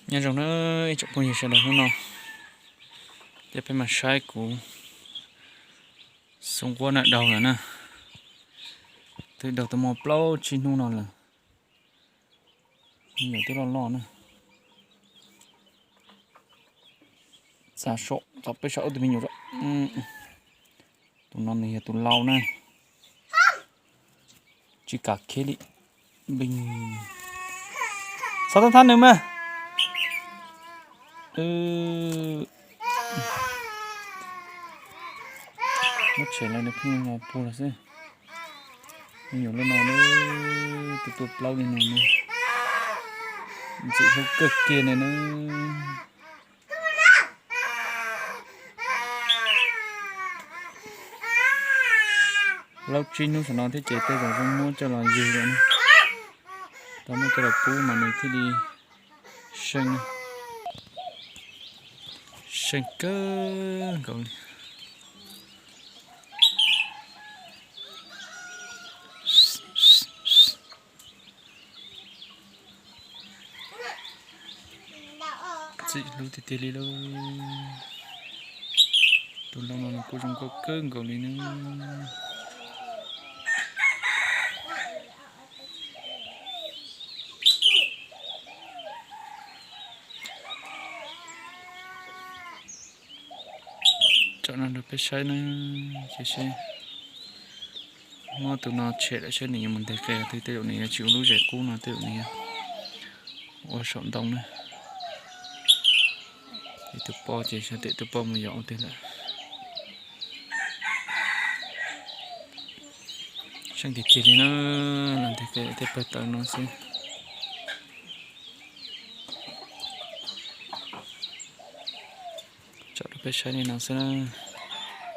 Nyob zoo na ib tsoom phooj ywg sawv daws, hnub no ces peb mam saib kuv xoo quab na daug lawm na. Twb daug tau muaj plaub tsib hnub no lawm. Me nyuam twb loj loj na. Txav so, txav peb saib ub tus me nyuam. Tus no nws yog tus lau na. Tsis kam khiav li. Txhob thab thab nws mas. Muab tshem los nws pheej los puag los xwb. Me nyuam loj no, tus tuaj plaub li no na. Ntxim hlub kawg kiag li na. Plaub tsib hnub saum no thiab ces tej zaum zoo muab coj los ywg lawm na. Tau muab coj los pub mas nws thiaj li seej, seej kawg nkaus li. Ntxim hlub tiag tiag li lauj. Tus lau no nws kuj zoo nkauj kawg nkaus li na. Tso no rau peb saib na, ces seb muab tus no tshem lawm saib nws yuav mus nteg qe twg, tej zaum nws yuav tsis ua lub zes qub no, tej zaum nws yuav ua saum ntoo na. Ib tus poj ces xyov tus poj mus yos ua twg lawm. Seej tiag tiag li na, los nteg qe tej pawg taws no xwb. Tso rau peb saib li no xwb na.